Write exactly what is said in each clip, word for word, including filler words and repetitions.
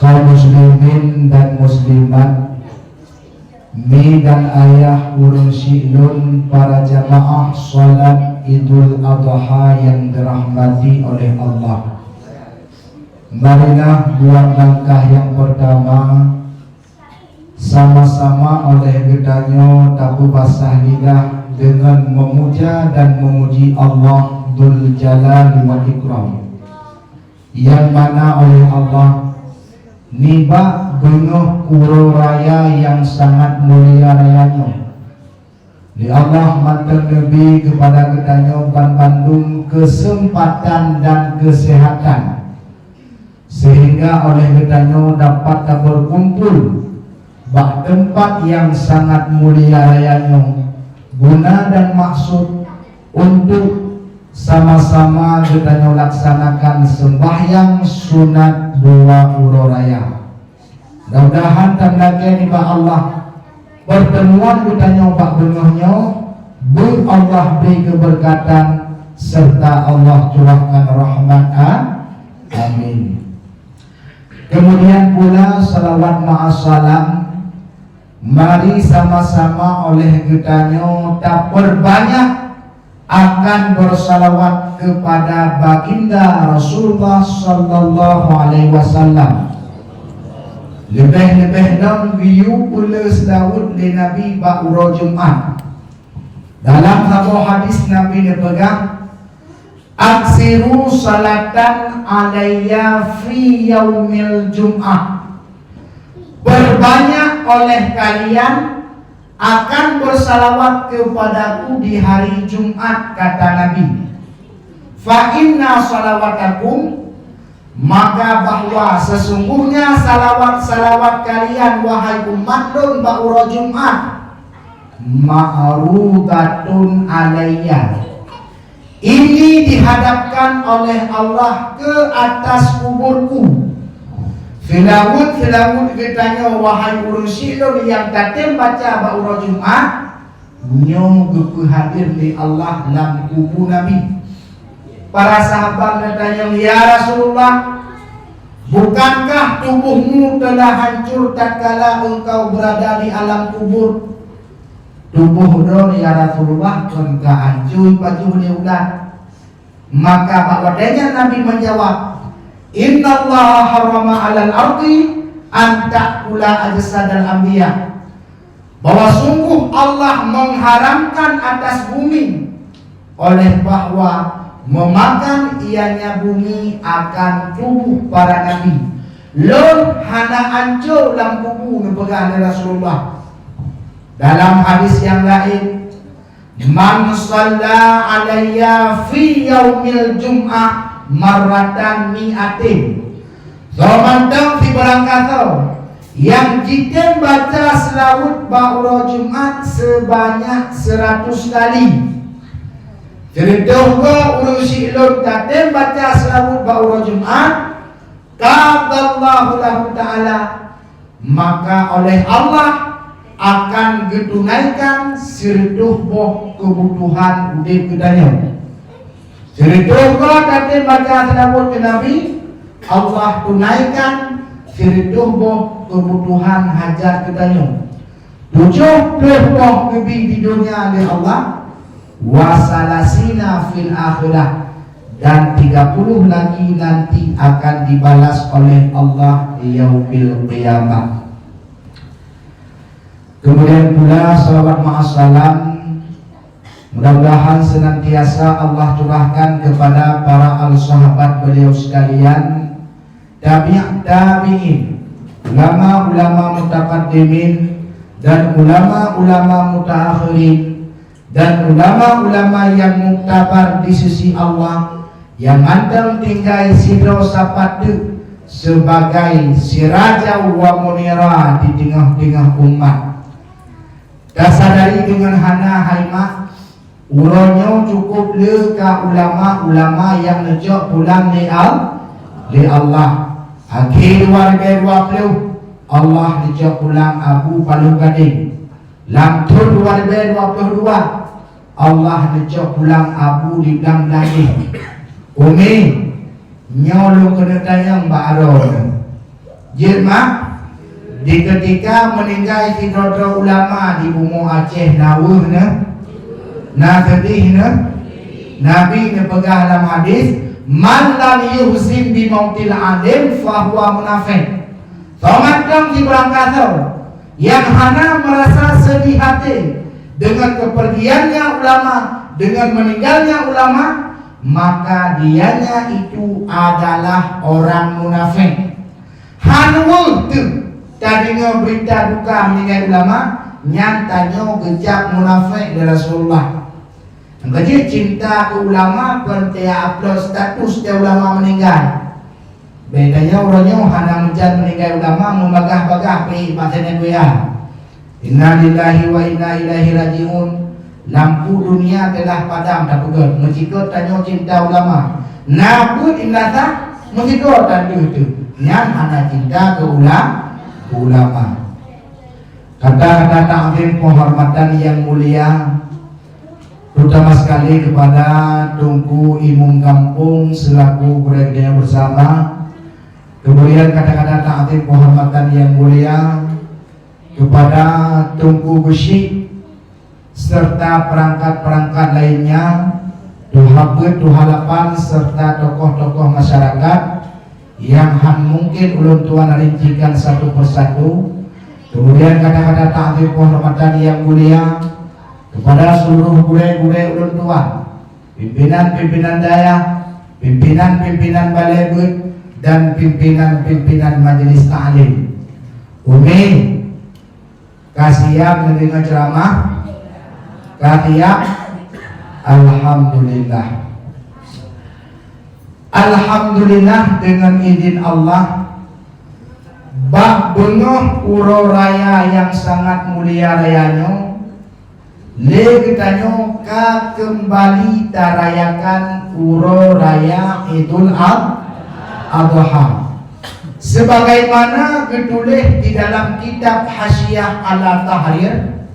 Kaum muslimin dan muslimat, mi dan ayah ureuëng syiek lôn, para jamaah salat Idul Adha yang dirahmati oleh Allah. Marilah buat langkah yang pertama, sama-sama oleh geutanyoe tapeubasah lidah deungon meumuja dan meumuji Allah Dzul Jalali wal Ikram, nyang mana oleh Allah nibak beungoh uroe raya nyang sangat mulia raya nyoe. Lé Allah mantong neubri keupada geutanyoe banmandum keuseumpatan dan keuseuhatan, seuhingga oleh geutanyoe dapat tabeukumpul bak teumpat nyang sangat mulia raya nyoe, guna dan maksud untuk sama-sama geutanyoe laksanakan seumbahyang sunat dua uroe raya. Mudah-mudahan dan lakée nibak Allah, pertemuan geutanyoe bak beungoh nyoe beu Allah bri keubeureukatan serta Allah curahkan rahmat. A-, amin. Kemudian pula, salawat ma'as salam, mari sama-sama oleh geutanyoe tapeurbanyak akan bersalawat kepada Baginda Rasulullah sallallahu alaihi wasallam. Leubeh-leubeh lom geuyue peuleueh seulaweuet lé Nabi bak uroe Jumat. Dalam saboh hadis Nabi neupeugah, "Aksiru salatan alayya fi yaumil jum'ah." Perbanyak oleh kalian akan bersalawat kepadaku di hari Jumat, kata Nabi. "Fa inna salawatakum," maka bahwa sesungguhnya salawat-salawat kalian, wahai umat lôn, bak uroe Jumat, "ma'rudatun alayya," ini dihadapkan oleh Allah ke atas kuburku. Seulaweuet-seulaweuet geutanyoe, wahai ureuëng syiek lôn nyang tatem baca bak uroe Jumat, nyoe geupeuhadér lé Allah lam kubu Nabi. Para sahabat neutanyong, "Ya Rasulullah, bukankah tubuhmu telah hancur tatkala engkau berada di alam kubur?" Tuboh droe, ya Rasulullah, kon ka hancô pajoh lé ulat. Maka bak watée nyan Nabi meujawab, "Innallaha harrama 'alal ardi an ta'kula ajsadal anbiya." Bahwa sungguh Allah mengharamkan atas bumi oleh bahwa memakan ianya bumi akan tubuh para nabi. Lôn hana ancô lam kubu, neupeugah lé Rasulullah. Dalam hadis nyang laén, "Man shalla alayya fi yaumil jum'ah marratan mi'atin." Soe mantong sibarang kasoe nyang jitem baca seulaweuet bak uroe Jumat seubanyak seuratus kali. Sireutôh goe ureuëng syiek lôn tatem baca seulaweuet bak uroe Jumat, qadallahu lahu ta'ala, maka oleh Allah akan geutunaikan sireutôh boh keubutuhan udeb geutanyoe. Sireutôh goe tatem baca seulaweuet keu Nabi, Allah tunaikan sireutôh boh keubutuhan hajat geutanyoe. Tujoh ploh boh geubi di donya lé Allah, wa salasina fil akhirah, dan tiga puluh lagi nanti akan dibalas oleh Allah yaumil qiyamah. Kemudian pula, salawat ma'as salam mudah-mudahan senantiasa Allah curahkan kepada para al sahabat beliau sekalian, tabi' tabi'in, ulama-ulama mutaqaddimin, dan ulama-ulama mutaakhirin, dan ulama-ulama yang muktabar di sisi Allah, yang mantong tinggai sidroe sapat teuk sebagai siraja wa munira di teungoh-teungoh umat. Tasadari deungon hana, hai mak, uroe nyoe cukup le ka ulama-ulama nyang neucok pulang lé Al-, lé Allah. Akhé dua ribèe dua ploh, Allah neucok pulang Abu Palong Gadeng. Lam thon dua ribèe dua ploh dua, Allah neucok pulang Abu di Blang Blang. Umi, nyoe lôn keuneuk tanyong bak droeneuh. Jeuet mak, di keutika meuninggai sidroe-droe ulama di bumoe Aceh na weueh neu, na seudeh neu, Nabi neupeugah lam hadis, "Man lam yuhzin bi mautil alim fahuwa munafik." Soe mantong sibarang kasoe nyang hana meurasa seudeh até deungon keupeurgiannya ulama, deungon meuninggalnya ulama, maka dianya itu adalah orang munafik. Han weueh teuh tadeungoe beurita duka meuninggai ulama, nyan tanyoe geucap munafék lé Rasulullah. Nyang ka jeuet cinta keu ulama kon teuka upload status teuh ulama meuninggai. Bèk tanyoe uroe nyoe hana meujan meuninggai ulama meubagah-bagah pih bak seuneuk buya. Innalillahi wa inna ilaihi raji'un. Lampu dunia telah padam tapeugöt, meusikot tanyoe cinta ulama. Na buet inasa meusikot tanyoe teuh. Nyan hana cinta keu ula-, keu ulama. Kata-kata takzim penghormatan yang mulia, terutama sekali kepada Teungku Imum Gampông selaku gurèe-gurèe bersama. Kemudian kata-kata takzim penghormatan yang mulia kepada Teungku Geuchik serta perangkat-perangkat lainnya, tuha peuet, tuha lapan, serta tokoh-tokoh masyarakat yang han mungkin ulôn tuan rincikan satu persatu. Kemudian kata-kata takzim penghormatan yang mulia kepada seluruh gurèe-gurèe ulôn tuan, pimpinan-pimpinan dayah, pimpinan-pimpinan balè beuet, dan pimpinan-pimpinan majelis taklim. Umi, ka siap neudeungoe ceuramah? Ka siap? Alhamdulillah. Alhamdulillah, deungon idin Allah, bak beungoh uroe raya nyang sangat mulia raya nyoe, lé geutanyoe ka keumbali tarayakan uroe raya Idul Ad-, Adha. Sebagaimana geutuléh di dalam kitab Hasyiah ala Tahrir,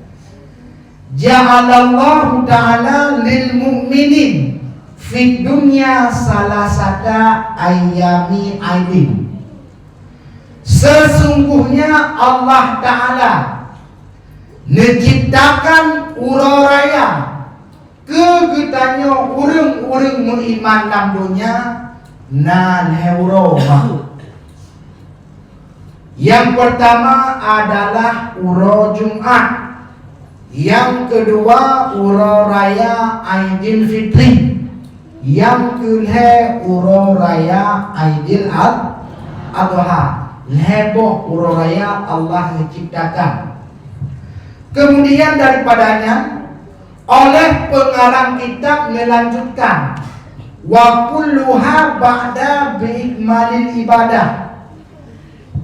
"Ja'alallahu ta'ala lil mu'minin fid dunya salasata ayyami aidin." Sesungguhnya Allah Ta'ala neuciptakan uroe raya keu geutanyoe ureuëng-ureuëng meuiman lam donya na lhée uroe, Mak. Nyang peurtama adalah uroe Jumat, nyang keudua uroe raya Aidil Fitri, nyang keulhée uroe raya Aidil Ad-, Adha. Lhée boh uroe raya Allah neuciptakan. Kemudian daripada nyan, oleh pengarang kitab melanjutkan, "Wa kulluha ba'da bi ikmalil ibadah."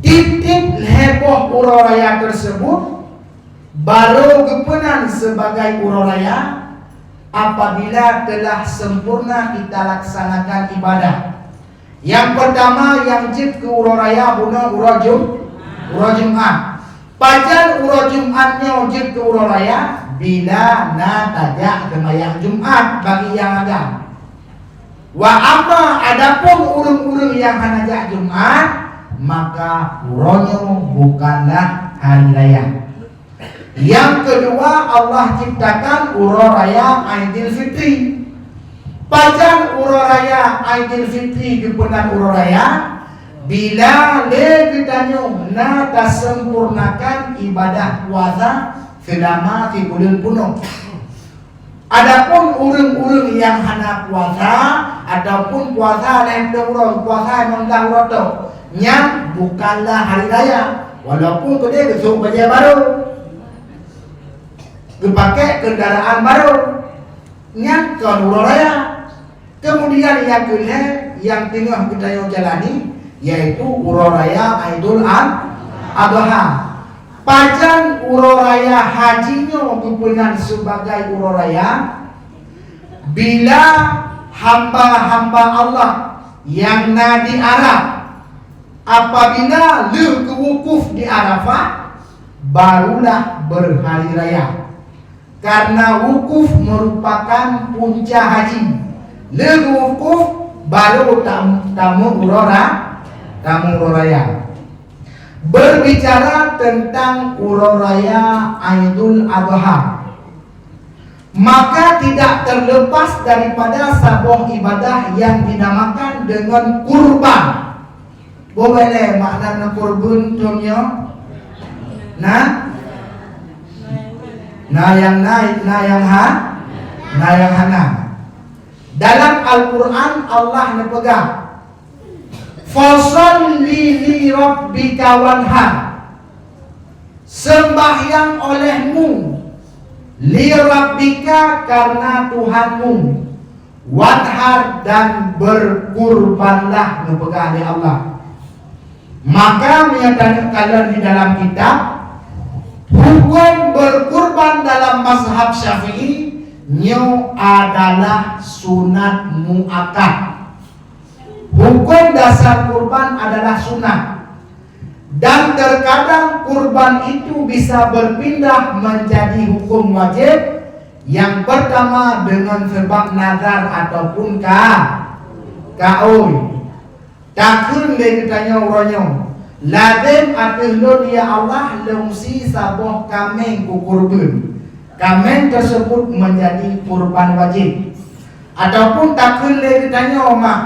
Tieb-tieb lhée boh uroe raya tersebut barô geupeunan sebagai uroe raya apabila telah sempurna kita laksanakan ibadah. Nyang peurtama nyang jeuet keu uroe raya bunoe uroe Jum-, uroe Jumat. Pajan uroe Jumat nyoe jeuet keu uroe raya? Bila na tajak seumayang Jumat bagi nyang agam. Wa amma adapun ureuëng-ureuëng nyang hana jak Jumat, maka uroe nyoe bukanlah hari raya. Nyang keudua, Allah ciptakan uroe raya Aidil Fitri. Pajan uroe raya Aidil Fitri geupeunan uroe raya? Bila lé geutanyoe na tasempurnakan ibadah puasa seulama sibuleuen peunoh. Adapun ureuëng-ureuëng nyang hana puasa ataupun puasa lhée uroe, puasa limong blah uroe tok, nyan bukanlah hari raya, walaupun keudeh geusôk bajée barô, geupakée keundaraan barô, nyan kon uroe raya. Kemudian nyang keulhée nyang teungoh geutanyoe jalani, yaitu uroe raya Aidul Ad-, Adha. Pajan uroe raya haji nyoe geupeunan sibagai uroe raya? Bila hamba-hamba Allah nyang na di Arab, apabila lheueh geuwukuf di Arafah, barulah beurhari raya. Karena wukuf merupakan punca haji. Lheueh wukuf, baru tam-, tameu uroe ra-, tameu uroe raya. Berbicara tentang uroe raya Aidul Adha, maka tidak terlepas daripada saboh ibadah yang dinamakan dengan kurban. Boh bèk lé makna kurban thôn nyoe? Na? Na nyang na, na nyang ha-, na nyang hana. Dalam Al-Quran Allah neupeugah, "Fasholli li rabbika wanhar." Sembahyang olehmu, li rabbika, karena Tuhanmu, wanhar, dan berkurbanlah, neupeugah lé Allah. Maka meunyoe taneuk kalon di dalam kitab, huköm berkurban dalam mazhab Syafi'i nyoe adalah sunat muakkad. Huköm dasar kurban adalah sunat. Dan terkadang kurban itu bisa berpindah menjadi hukum wajib, yang pertama dengan sebab nazar ataupun ka-, kaul. Takheun lé geutanyoe uroe nyoe, "Lazem ateueh lôn, ya Allah, lôn sie saboh kaméng kukurban." Kaméng tersebut menjadi kurban wajib. Ataupun takheun lé geutanyoe, mak,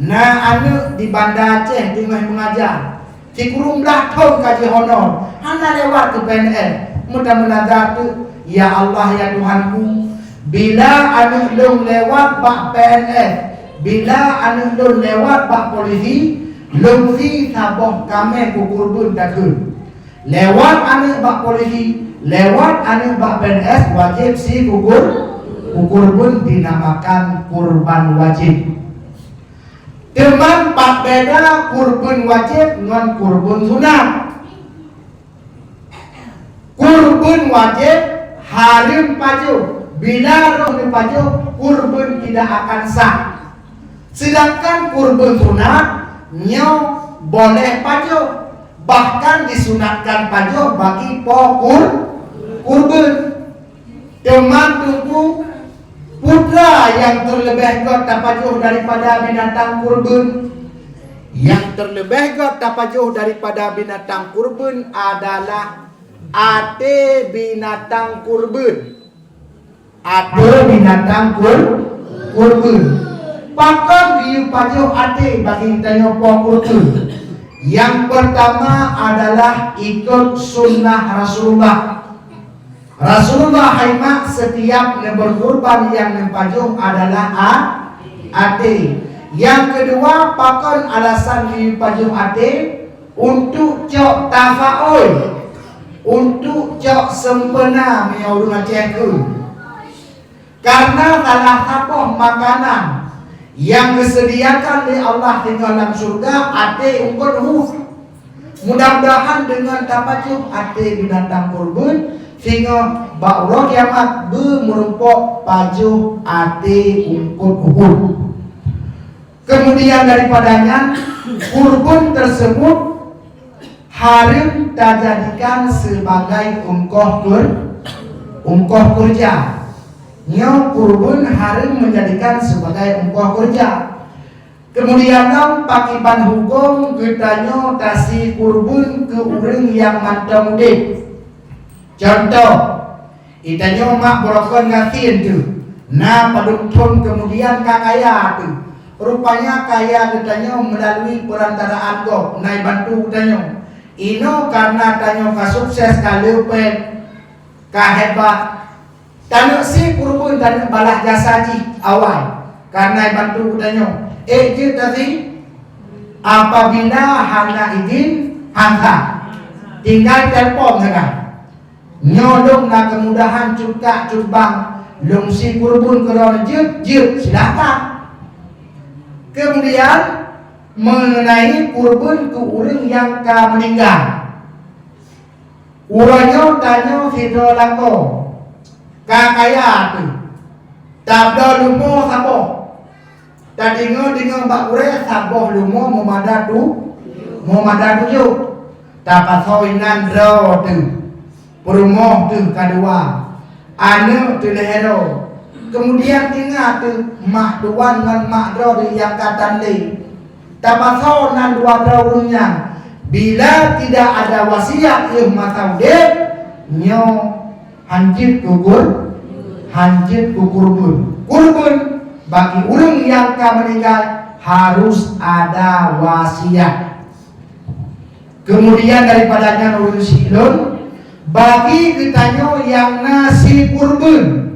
na aneuëk di Banda Aceh teungoh meungajar, sikureueng blah thon ka jihonor, hana lewat keu P N S. Meutameunaza teuk, "Ya Allah, ya Tuhanku, bila aneuëk lôn lewat bak P N S, bila aneuëk lôn lewat bak polisi, lôn sie saboh kaméng kukurban," takheun. Lewat aneuëk bak polisi, lewat aneuëk bak P N S, wajéb sie kukur-, kukurban, dinamakan kurban wajéb. Teuma pat beda kurban wajéb ngon kurban sunat. Kurban wajéb hareuem pajoh. Bila roh neupajoh, kurban tidak akan sah. Sedangkan kurban sunat nyoe boleh pajoh. Bahkan disunatkan pajoh bagi po kur-, kurban. Teuma Teungku, peue nyang terlebih göt tapajoh daripada binatang kurban? Nyang terlebih göt tapajoh daripada binatang kurban adalah até binatang kurban. Até binatang kur-, kurban. Pakon geuyue pajoh até bagi tanyoe po kurban? Nyang pertama adalah ikot sunnah Rasulullah. Rasulullah hai mak setiap neubeurkurban nyang neupajoh adalah a-, até. Nyang keudua, pakon alasan geuyue pajoh até? Untuk cok tafaul, untuk cok sempena, meunyoe ureuëng Aceh kheun. Karena salah saboh makanan nyang geuseudiakan lé Allah singoh lam syeuruga até eungkôt hu. Mudah-mudahan deungon tapajoh até binatang kurban singoh bak uroe kiamat beumeurumpok pajoh até eungkôt hu. Kemudian daripada nyan, kurban tersebut hareuem tajadikan sebagai ongkoh ker-, ongkoh keureuja. Nyoe kurban hareuem meujadikan sebagai ongkoh keureuja. Kemudian lom pakriban huköm geutanyoe tasie kurban keu ureuëng nyang mantong udeb. Contoh, geutanyoe mak beurokon gasien teuh, na padub thon keumudian ka kaya teuh. Rupanya kaya geutanyoe meulalui peurantaraan gob na jibantu geutanyoe. Inoe kareuna tanyoe ka sukses, ka leupet, ka hebat, taneuk sie kurban, taneuk balaih jasa jih awai kareuna jibantu geutanyoe. Ék jeuet tasie? Apabila hana idin, han sah. Tinggai telepon sagai. Nyoe lôn na keumudahan cut kak cut bang, lôn sie kurban keu droeneuh jeuet, jeuet, silahkan. Keumudian, meungeunai kurban keu ureuëng nyang ka meuninggai. Uroe nyoe tanyoe sidroe lakoe, ka kaya teuh, tabloe leumo saboh. Tadeungoe-deungoe bak gurée saboh leumo meumada tu-, meumada tujoh. Tapasoe inan droe teuh, peurumoh teuh ka dua, aneuëk teuh lhée droe. Keumudian teuingat teuh mak tuan ngon mak droe teuh nyang ka tan lé. Tapasoe nan dua droe ureuëng nyan, Bila tidak ada wasiat yôh masa udép, nyoe hanjeuet keu kur-, hanjeuet keu kurban. Kurban bagi ureuëng nyang ka meuninggai harus ada wasiat. Kemudian daripada nyan, ureuëng syiek lôn, bagi geutanyoe nyang na si kurban,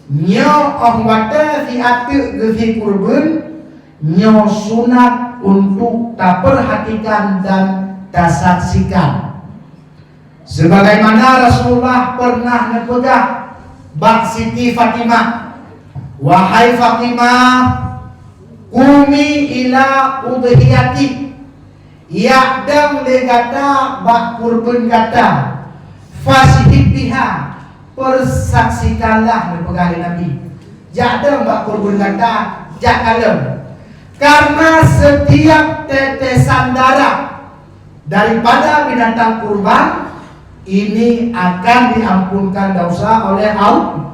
nyoe óh watée si ateueh geusi kurban, nyoe sunat untuk tapeurhatikan dan tasaksikan. Sebagaimana Rasulullah pernah neupeugah bak Siti Fatimah, "Wahai Fatimah, qumi ila udhiyati, jak dong lé gata bak kurban gata, fasyhidha, persaksikanlah," neupeugah lé Nabi. Jak dong bak kurban gata, jak kalon. Karena setiap tetesan darah daripada binatang kurban ini akan diampunkan dosa oleh Al-,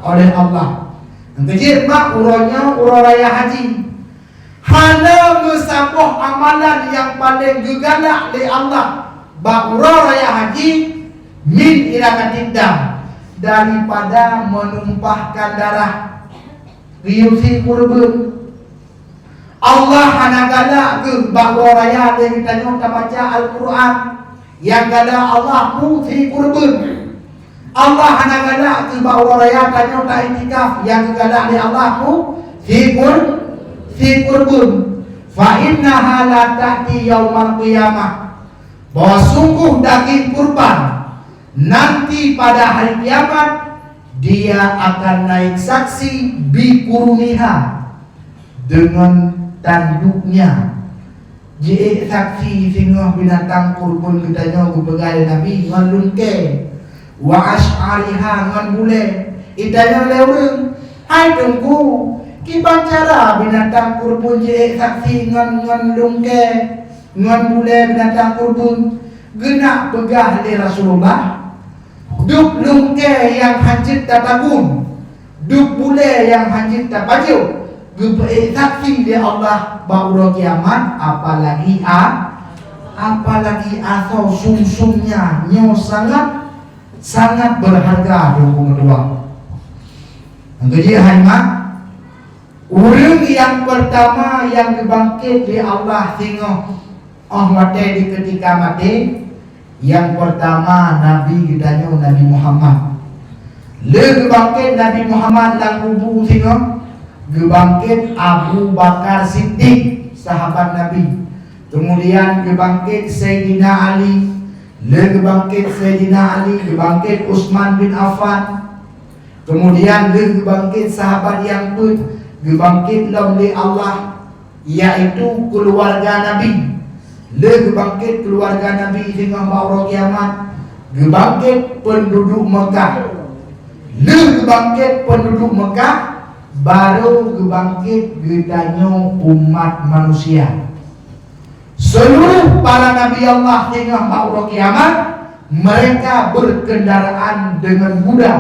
oleh Allah. Nyang keujeuet mak uroe nyoe uroe raya haji. Hana meusaboh amalan nyang paleng geugalak lé Allah bak uroe raya haji min iraqatid dam, daripada menumpahkan darah. Geuyue si kurban. Allah hana galak geuh bak uroe raya lé geutanyoe tabaca Al-Qur'an. Nyang galak Allah pu si kurban. Allah hana galak geuh bak uroe raya tanyoe ta-iktikaf, nyang geugalak lé Allah pu si kur-, si kurban. Fa innaha la ta'ti yaumal qiyamah. Bahwa sungguh daging kurban nanti pada hari kiamat dia akan naik saksi bi qurumiha, dengan tanduknya. Jiék saksi singoh binatang kurban geutanyoe geupeugah lé Nabi ngon lungkée, wa asy'ariha ngon bulée. Itanyoe lé ureuëng, "Hai Teungku, kiban cara binatang kurban jiék saksi ngon, ngon lungkée, ngon bulée binatang kurban?" Geunak peugah lé Rasulullah, "Dub lungkée nyang hanjeuet tatagun, dub bulée nyang hanjeuet tapajoh, geupeuék saksi lé Allah bak uroe kiamat, apalagi a-, apalagi asoe sumsumnya nyoe sangat, sangat berharga di huköm Allah." Nyang keujeuet hai mak, ureuëng nyang peurtama nyang geubangket lé Allah singoh óh watée di keutika maté, nyang peurtama Nabi geutanyoe Nabi Muhammad. Lheueh geubangket Nabi Muhammad lam kubu singoh, geubangket Abu Bakar Siddiq, sahabat Nabi. Kemudian geubangket Saidina Ali. Lheueh geubangket Saidina Ali, geubangket Utsman bin Affan. Kemudian lheueh geubangket sahabat nyang peuet, geubangket lom lé Allah, yaitu keuluwarga Nabi. Lheueh geubangket keuluwarga Nabi singoh bak uroe kiamat, geubangket peunduduek Meukah. Lheueh geubangket peunduduek Meukah, barô geubangket geutanyoe umat manusia. Seluruh para nabi Allah singoh bak uroe kiamat, mereka berkendaraan dengan kuda.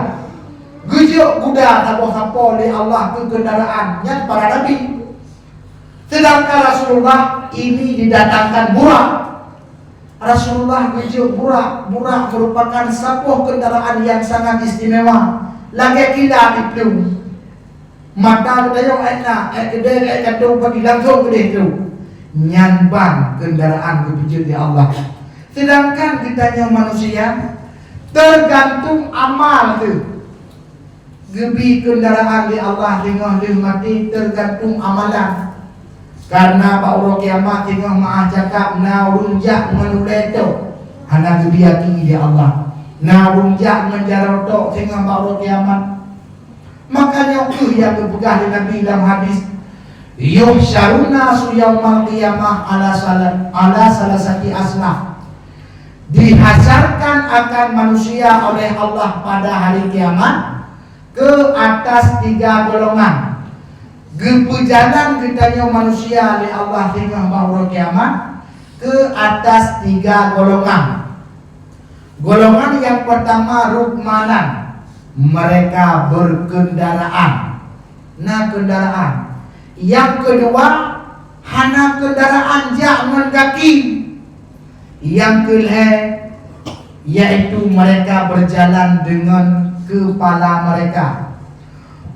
Geujok kuda saboh sapo lé Allah keu kendaraan nyan para nabi. Sedangkan Rasulullah ini didatangkan burak. Rasulullah geujok burak. Burak merupakan saboh kendaraan yang sangat istimewa. Lagée kilat iplueng. Mata geutayong ék na, ék keudeh, ék kantong padi langsong keudeh tu. Nyan ban kendaraan geupeujeuet lé Allah. Sedangkan geutanyoe manusia, tergantung amal teuh. Geubi kendaraan lé Allah singoh lheueh maté tergantung amalan. Karena bak uroe kiamat singoh meu'ah cakap na ureuëng jak ngon ulée tok, hana geubi aki lé Allah. Na ureuëng jak ngon jaroe tok singoh bak uroe kiamat. Maka nyoe kheueh nyang geupeugah lé Nabi lam hadis, "Yuhsyarun nasu yaumal qiyamah ala sala-, ala salasati asnaf." Dihasyarkan akan manusia oleh Allah pada hari kiamat ke atas tiga golongan. Geupeujalan geutanyoe manusia lé Allah singoh bak uroe kiamat ke atas tiga golongan. Golongan yang pertama rukmanan, mereka berkendaraan. Na kendaraan. Yang kedua, hana kendaraan, jak ngon gaki. Nyang keulhée, yaitu mereka berjalan dengan kepala mereka.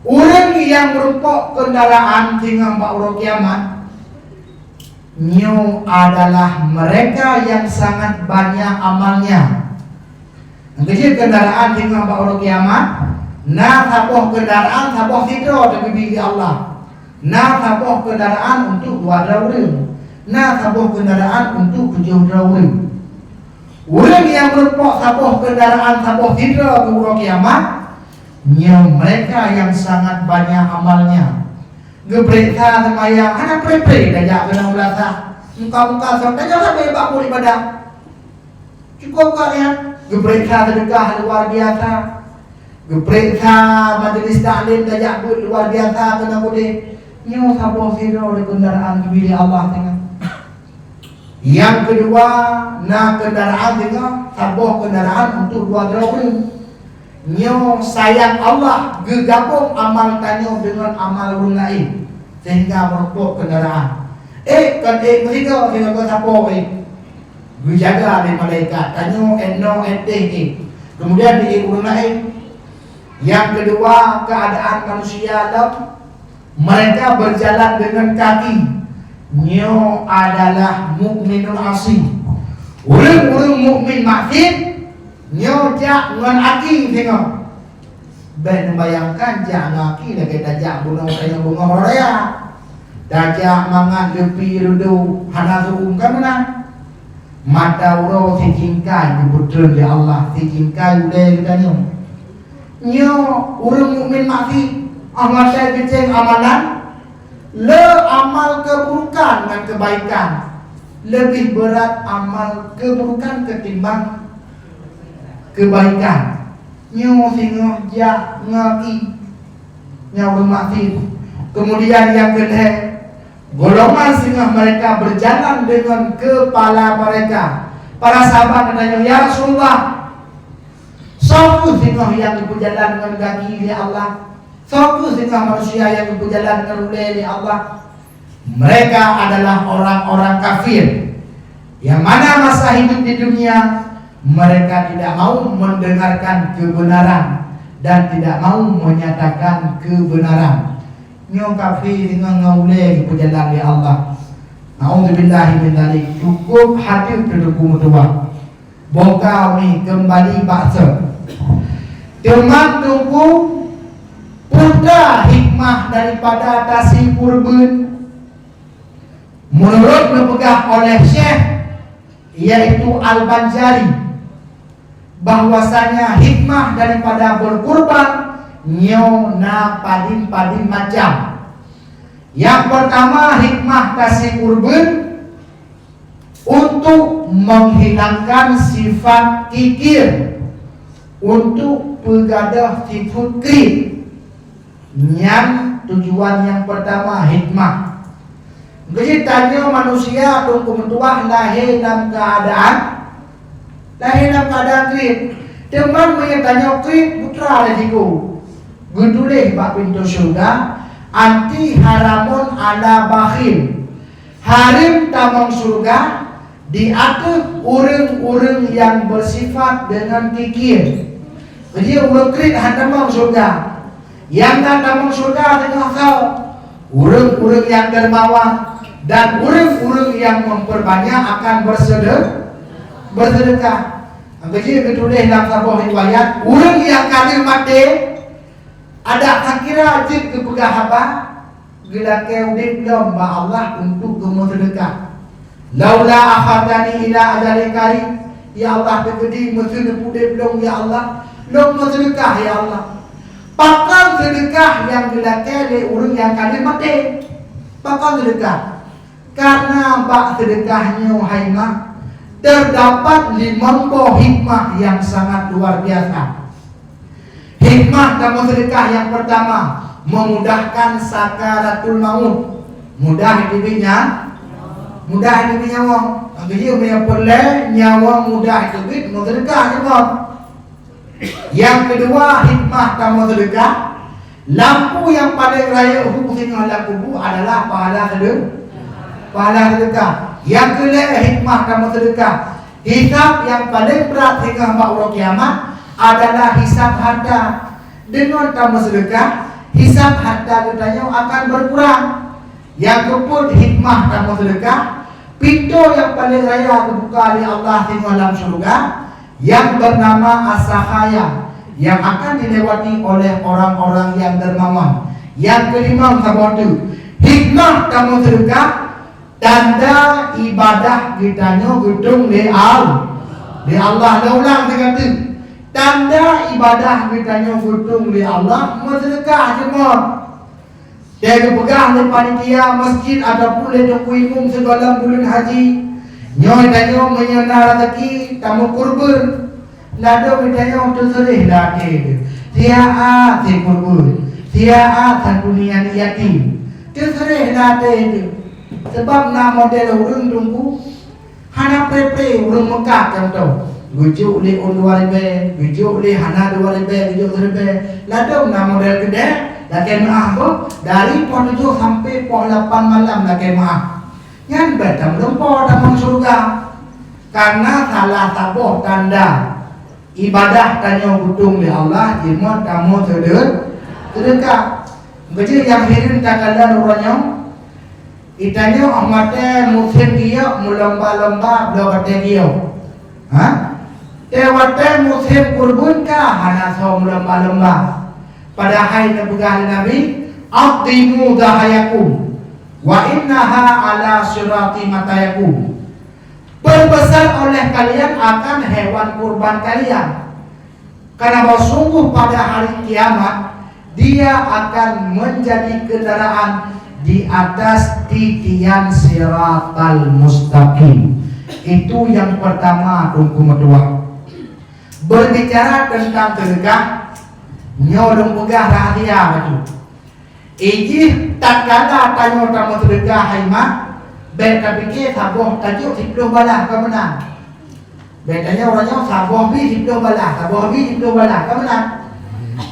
Ureuëng nyang meurumpok keundaraan singoh bak uroe kiamat, nyoe adalah mereka yang sangat banyak amalnya. Nyang keujeuet keundaraan singoh bak uroe kiamat, na saboh keundaraan saboh sidroe teugeubri lé Allah. Na saboh keundaraan untuk dua droe ureuëng. Na saboh keundaraan untuk tujoh droe ureuëng. Ureuëng nyang meurumpok saboh keundaraan saboh sidroe keu uroe kiamat, nyoe mereka yang sangat banyak amalnya. Geupreksa seumayang, hana pre-pre tajak keunoe u lasah. Muka-muka sot tajak sabe bak buet ibadah. Cukup kalian geupreksa seudeukah luar biasa. Geupreksa majlis taklim tajak buet luar biasa keunoe udeh. Nyoe saboh sidroe di keundaraan geubri lé Allah singoh. Nyang keudua, na keundaraan singoh, saboh keundaraan untuk dua droe ureuëng. Nyoe sayang Allah geugabong amal tanyoe deungon amal ureuëng laén, sehingga meurumpok keundaraan. Eh, kon eh meusigoe, singoh sapoe eh. Geujaga lé malaikat, tanyoe eh noe eh teh eh. Kemudian di eh ureuëng laén. Nyang keudua, keadaan manusia lom, mereka berjalan dengan kaki. Nyoe adalah mukminul asi. Ureuëng-ureuëng mukmin maksiet, nyoe jak ngon aki singoh. Bék neubayangkan jak ngon aki lagée tajak bunoe tanyoe beungoh raya. Tajak mangat leupi rudu hana seuuem ka meunan. Mata uroe sijingkai geubeutrön lé Allah, sijingkai ulée geutanyoe. Nyoe ureuëng mukmin maksiet, óh watée geucéng amalan, le amal keuburukan ngon keubaikan. Leubeh beurat amal keuburukan keutimbang keubaikan. Nyoe singoh jak ngon aki. Nyoe ureuëng maksiet. Kemudian nyang keulhée, golongan singoh mereka berjalan dengan kepala mereka. Para sahabat geutanyong, "Ya Rasulullah, soe kheueh singoh nyang geupeujalan ngon gaki lé Allah? Soe kheueh singoh manusia nyang geupeujalan ngon ulée lé Allah?" Mereka adalah orang-orang kafir, yang mana masa hidup di dunia mereka tidak mau mendengarkan kebenaran dan tidak mau menyatakan kebenaran. Nyoe kafé deungon ngon ulée geupeujalan lé Allah. Naudzubillahi min dzalik. Cukup hadir Teungku meutuah. Boh ka umi keumbali bak sot. Teuma Teungku, peue hikmah daripada tasi kureubeuen? Meunurot neupeugah oleh Syekh, yaitu Al-Banjari, bahwasanya hikmah daripada berkurban nyoe na padum-padum macam. Yang pertama, hikmah tasi kureubeuen untuk menghilangkan sifat kikir, untuk peugadôh sifat kriet. Nyan tujuan nyang pertama, hikmah. Jadi tanyoe manusia Teungku meutuah lahé lam keuadaan, lahé lam keuadaan kriet. Teuma meunyoe tanyoe kriet, putra risiko. Geutuléh bak pintoe syeuruga, "Anti haramun ala bakhil." Hareuem tamong syeuruga di ateueh ureuëng-ureuëng nyang beusifat deungon kikir. Jadi ureuëng kriet hana tamong syeuruga. Nyang ka tamong syeuruga teungoh soe? Ureuëng-ureuëng nyang dermawan dan ureuëng-ureuëng nyang memperbanyak akan bersede-, bersedekah. Nyang keujeuet geutuléh lam saboh riwayat, ureuëng nyang ka lheueh maté, adak sakira jeuet geupeugah haba, geulakée udeb lom bak Allah untuk geumeuseudeukah. "Laula akhartani ila ajalin qarib," ya Allah, teukeudi meuteun udeb lom, ya Allah, lom meuseudeukah, ya Allah. Pakon seudeukah nyang geulakée lé ureuëng nyang ka lheueh maté? Pakon seudeukah? Karena bak seudeukah nyoe hai mak, terdapat limong boh hikmah yang sangat luar biasa. Hikmah kamoe seudeukah nyang pertama, memudahkan sakaratul maut. Mudah teubiet nya-, mudah teubiet nyawa. Nyang keujeuet meunyoe peureulée nyawa mudah teubiet, meuseudeukah nyawa. Nyang keudua, hikmah kamoe seudeukah, lampu nyang paleng rayeuk hu singoh lam kubu adalah pahala seude-, pahala seudeukah. Nyang keulhée hikmah kamoe seudeukah, Hisab nyang paleng brat singoh bak uroe kiamat adalah hisab harta. Deungon tameuseudeukah, hisab harta geutanyoe akan berkurang. Nyang keupeuet hikmah tameuseudeukah, pintoe nyang paleng raya geubuka lé Allah singoh lam syeuruga, nyang beunama As-Sakhaya, nyang akan dilewati oleh orang-orang nyang dermawan. Nyang keulimong saboh teuk, hikmah tameuseudeukah, tanda ibadah geutanyoe geutueng lé Al-, lé Allah. Lôn ulang sigoe teuk, tanda ibadah geutanyoe geutueng lé Allah meuseudeukah jeuet. Teupeugah lé panitia masjid ataupun lé teungku imum sigohlom buleuen haji, nyoe tanyoe meunyoe na raseuki tameukeureubeuen. Ladôm tanyoe teuseureh lam até teuh. Siat sikeureubeuen, siat santuni aneuëk yatim. Teuseureh lam até teuh. Sabab na model ureuëng teungku, hana pre-pre ureuëng Mekah contoh. Geujok lé ôn dua ribèe, geujok lé hana dua ribèe, geujok siribèe. Ladôm na model keudè, lakèe meuáh boh, dari poh tujoh sampai poh lapan malam lakèe meuáh. Nyan bèk tameulumpoe tamong syeuruga. Karena salah saboh tanda ibadah tanyoe geutueng lé Allah jimeuet tameuseude-, seudeukah. Beujeuet nyang hireuen takalon uroe nyoe, geutanyoe óh watèe musém giok meulomba-lomba bloe batèe giok. Ha? Teuwatèe musém keureubeuen ka hana soe meulomba-lomba. Padahai neupeugah lé Nabi, "Azimu dhahayakum, wa innaha ala sirati matayakum." Perbesar oleh kalian akan hewan kurban kalian. Karena bahwa sungguh pada hari kiamat, dia akan menjadi kendaraan di atas titian siratal mustaqim. Itu yang pertama, Teungku Meutuah. Berbicara tentang sedekah, nyoe lôn peugah rahasia bacut. Ijih tatkala tanyoe tameuseudeukah hai mak, bèk tapike saboh tajok siploh balah ka meunan. Bèk tanyoe uroe nyoe saboh bi siploh balah, saboh bi siploh balah ka meunan.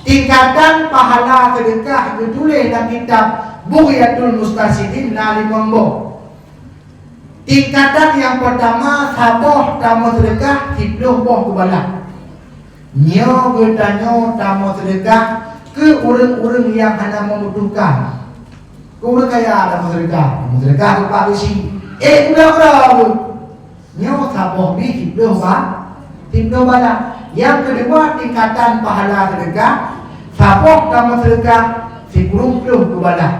Tingkatan pahala seudeukah geutuléh lam kitab Bughyatul Mustarsyidin na limong boh. Tingkatan nyang peurtama, saboh tameuseudeukah siploh boh keu balah. Nyoe geutanyoe tameuseudeukah keu ureuëng-ureuëng nyang hana meubutuhkan. Keu ureuëng kaya tameuseudeukah, tameuseudeukah keu pak beusi. Eh, udah-udah tu. Nyoe saboh bi siploh ba-, siploh balah. Nyang keudua, tingkatan pahala seudeukah, saboh tameuseudeukah sikureueng ploh keu balah.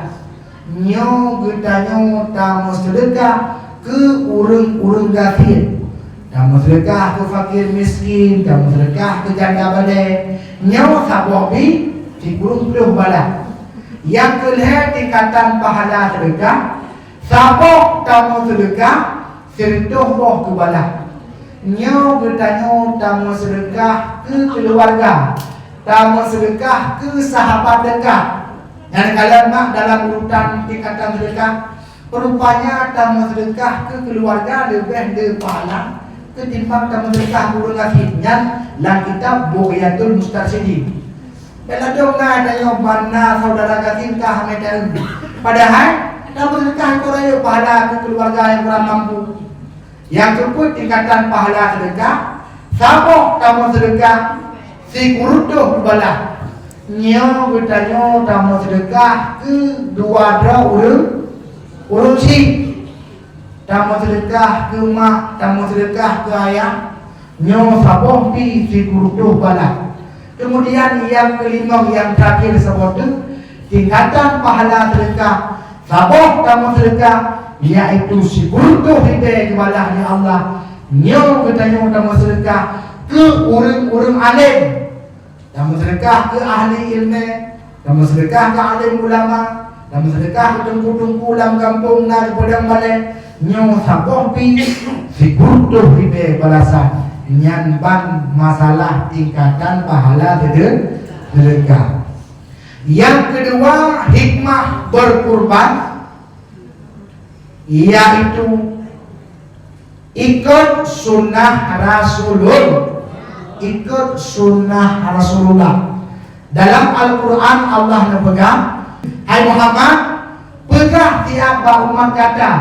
Nyoe geutanyoe tameuseudeukah keu ureuëng-ureuëng gasien. Tameuseudeukah keu fakir miskin, tameuseudeukah keu janda balè. Nyoe saboh bi sikureueng ploh balah. Nyang keulhèe tingkatan pahala seudeukah, saboh tameuseudeukah sireutôh boh keu balah. Nyoe geutanyoe tameuseudeukah keu keuluwarga, tameuseudeukah keu sahabat dekat. Nyan kalon mak dalam urutan tingkatan seudeukah, rupanya tameuseudeukah keu keuluwarga leubeh le pahala keutimbang tameuseudeukah keu ureuëng gasien. Nyan lam kitab Bughyatul Mustarsyidin. Bèk ladôm na tanyoe ban na saudara gasien ka hana taeu. Padahai tameuseudeukah keu rayeuk pahala keu keuluwarga nyang kurang mampu. Nyang keupeuet tingkatan pahala seudeukah, saboh tameuseudeukah sikureueng ploh balah. Nyoe geutanyoe tameuseudeukah keu dua droe ureuëng, ureuëng syik. Tameuseudeukah keu mak, tameuseudeukah keu ayah, nyoe saboh pi sikureueng ploh balah. Keumudian nyang keulimong nyang terakhir saboh teuk, tingkatan pahala seudeukah saboh tameuseudeukah, yaitu sikureueng ploh ribèe geubalah lé Allah. Nyoe geutanyoe tameuseudeukah keu ureuëng-ureuëng além. Tameuseudeukah keu ahli ileumèe, tameuseudeukah keu alim ulama, tameuseudeukah keu teungku-teungku lam gampông na di Padang Balè, nyoe saboh pi sikureueng ploh ribèe balasan. Nyan ban masalah tingkatan pahala seude-, seudeukah. Nyang keudua, hikmah berkurban, yaitu ikot sunnah Rasulul-, ikot sunnah Rasulullah. Dalam Al-Quran Allah neupeugah, "Hai Muhammad, peugah siat bak umat gata,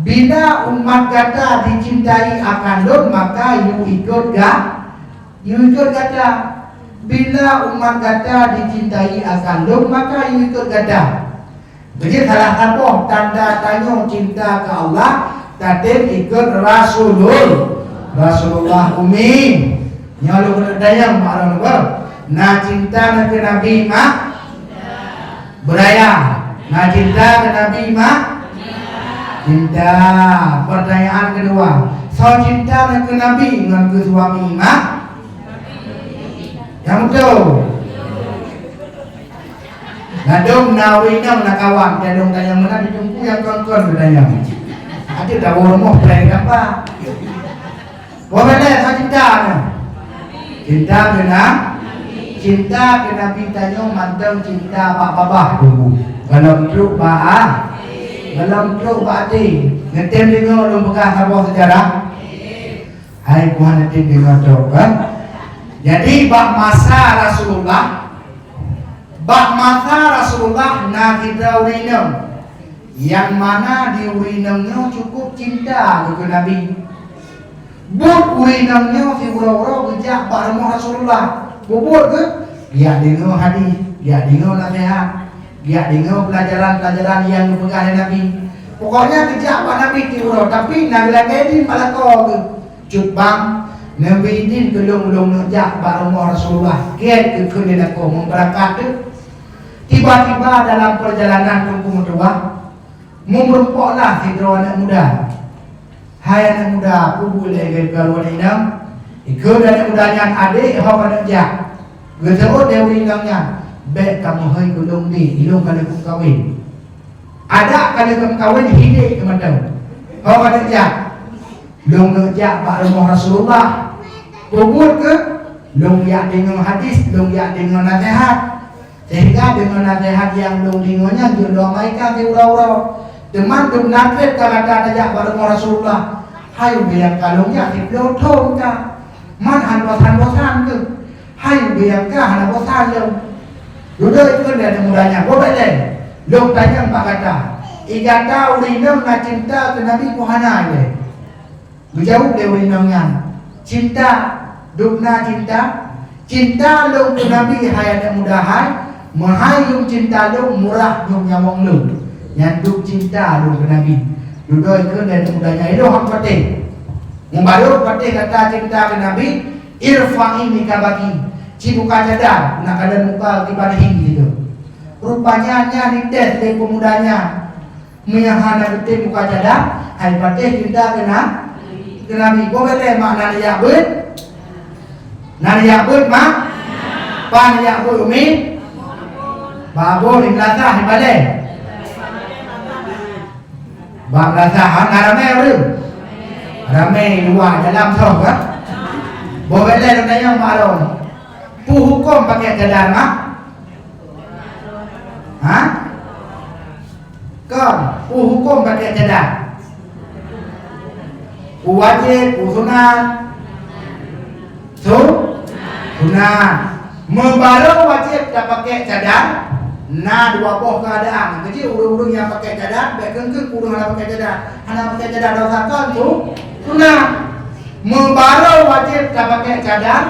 Bila umat gata dicintai akan Lôn, maka yue ikot ga-, yue ikot gata. Bila umat gata dicintai akan Lôn, maka yue ikot gata. Jadi salah saboh tanda tanyoe cinta keu Allah, tatem ikot Rasulul-, Rasulullah Umi. Nyoe lôn keuneuk tanyong mak lôn, na cinta na keu Nabi mak? Beuraya. Na cinta keu Nabi mak? Cinta. Pertanyaan kedua, soe cinta na keu Nabi ngon keu suami mak? Nyang beutôi. Ladôm na ureueng inong na kawan, ladôm tanyong meunan di teungku nyang kon-kon geutanyong. Até tawoe rumoh plan gampang. Boh beda soe cinta nyoe? Cinta keu na-, cinta keu Nabi tanyoe mantong cinta bak babah dulu. Gohlom trok bak a-, gohlom trok bak até. Neutem deungoe lôn peugah saboh seujarah. Hai buah neutem deungoe trok, kan? Jadi bak masa Rasulullah, bak masa Rasulullah na sidroe ureueng inong, nyang mana di ureueng inong nyoe cukup cinta keu Nabi. Buet ureueng inong nyoe siuroe-uroe geujak bak rumoh Rasulullah. Peubuet keuh? Geujak deungoe hadis, geujak deungoe naseuhat, geujak deungoe peulajaran-peulajaran nyang geupeugah lé Nabi. Pokoknya geujak bak Nabi tiep uroe, tapi na geulakée idin bak lakoe keuh. Cut bang, neubri idin keu lôn, lôn neujak bak rumoh Rasulullah. Gét keu kheun lé lakoe, meubeurangkat teuh. Tiba-tiba dalam perjalanan teungku meutuwah, meureumpoklah sidroe aneuk muda. Hai aneuk muda, peue buet lé gét keu ureueng inong? Ikheun aneuk muda nyan, "Adék, ho ka neuk jak." Geuseuôt lé ureueng inong nyan, "Bék kameuhôi keu lôn, Dek, ilôn ka lheueh meukawen." Adak ka lheueh meukawen, hidék keu mantong. Ho ka neuk jak? Lôn neuk jak bak rumoh Rasulullah. Peubuet keuh? Lôn jak deungoe hadis, lôn jak deungoe naseuhat. Sehingga deungon naseuhat nyang lôn deungoe nyan jeuet lôn amaikan siuroe-uroe. Teuma dum na treb ka gata tajak bak rumoh Rasulullah. Hai ubé nyang ka lôn jak siplôh thon ka. Man han bosan-bosan keuh. Hai ubé nyang ka hana bosan lôn. Dudoe ikheun lé aneuk muda nyan, "Boh bék lé, lôn tanyong bak gata, i gata ureueng inong na cinta keu Nabi peu hana lé?" Geujaweueb lé ureueng inong nyan, "Cinta, dum na cinta. Cinta lôn keu Nabi hai aneuk muda hai, meuhai lôn cinta lôn murah nyoe nyawöng lôn. Nyan dum cinta lôn keu Nabi." Dudoe ikheun lé aneuk muda nyan, "Ilôn han patéh. Meubarô patéh gata cinta keu Nabi, irfa'i niqabaki, ci buka cadar, nak kada muka kiban hi sigoe." Rupanya nyan dites lé peumuda nyan. Meunyoe hana geutem buka cadar, hai patéh cinta keu na-, keu Nabi. Boh bék lé mak, na neujak beuet? Na neujak beuet mak? Pan neujak beuet, Umi? Bak Abon, di Meunasah, di Balée. Bak Meunasah, ha, na ramé ureueng? Ramé luwa dalam soh, kan? Boh bék lé lôn tanyong bak droe. Peue huköm pakai cadar mak? Ha? Kon, peue huköm pakai cadar? Peue wajéb, peue sunat? Su-, sunat. Meubarô wajéb tapakai cadar, na dua boh keuadaan. Jadi ureueng-ureueng nyang pakai cadar, bék keungkeung ureueng hana pakai cadar. Hana pakai cadar dosa kon su-, sunat. Meubarô wajéb tapakai cadar,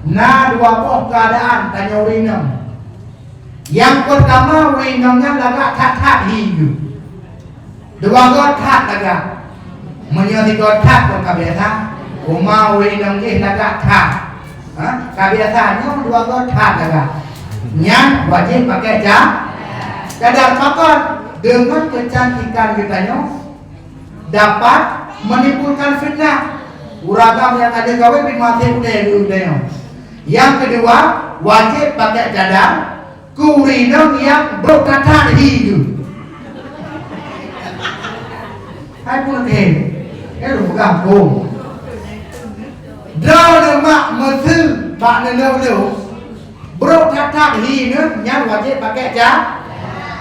na dua boh keuadaan tanyoe ureueng inong. Nyang peurtama, ureueng inong nyan lagak that-that hi geuh. Dua goe that lagak. Meunyoe sigoe that kon ka biasa, uma ureueng inong jih lagak that. Ha? Ka biasa nyoe dua goe that lagak. Nyan wajéb pakai ca-, cadar pakon deungon keucantikan geutanyoe dapat menimbulkan fitnah. Ureueng agam nyang ka lheueh kawén pih maté udée geutanyoe. Nyang keudua, wajéb pakai cadar keu ureueng inong nyang brok that-that hi geuh. Hai pun keu, eh, ureueng peugah phon. Droeneuh mak meuseue bak neunoe-noe. Brok that-that hi neuh, nyan wajéb pakai ca-,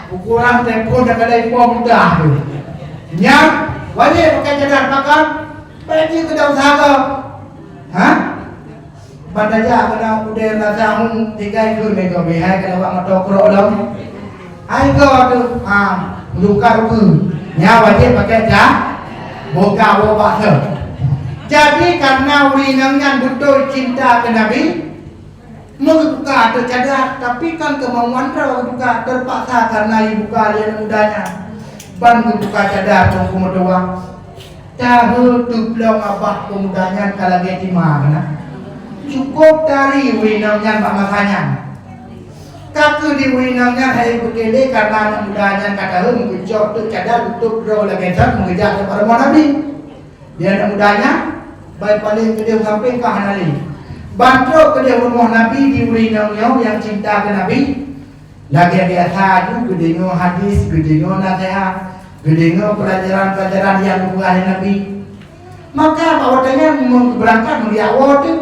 ukuran telepon dan kadai po mudah tu. Nyan wajéb pakai cadar pakon, bèk jih keu daun sagoe. Ha? Ban tajak keunoe udeb rasa hum, tinggai keu meugoe bihai keu awak moto krok lom. Hai goe tu, ha, luka ruku. Nyan wajéb pakai ca-, Boh ka woe bak thon. Jadi, karena ureueng inong nyan beutôi cinta keu Nabi, meugeubuka ateueh cadar, tapi kon keumauan droe geubuka, teupaksa karena jibuka lé aneuk muda nyan. Ban geubuka cadar teungku meutuwah. Tahe teuplong abah peumuda nyan ka lagèe tima keunan. Cukôp tari ureueng inong nyan bak masa nyan. Ka keuh di ureueng inong nyan hai beukélé karena aneuk muda nyan ka tahe meugeucok teuk cadar geutup droe lagèe that meugeujak teumpat rumoh Nabi. Di aneuk muda nyan, bai paleng keudeh sampéng ka hana lé. Ban trok keudeh rumoh Nabi di ureueng inong nyoe nyang cinta keu Nabi, lagèe biasa ju geudeungoe hadis, geudeungoe naseuhat, geudeungoe peulajaran-peulajaran nyang geupeugah lé Nabi. Maka bak watèe nyan meubeurangkat meujak woe teuk.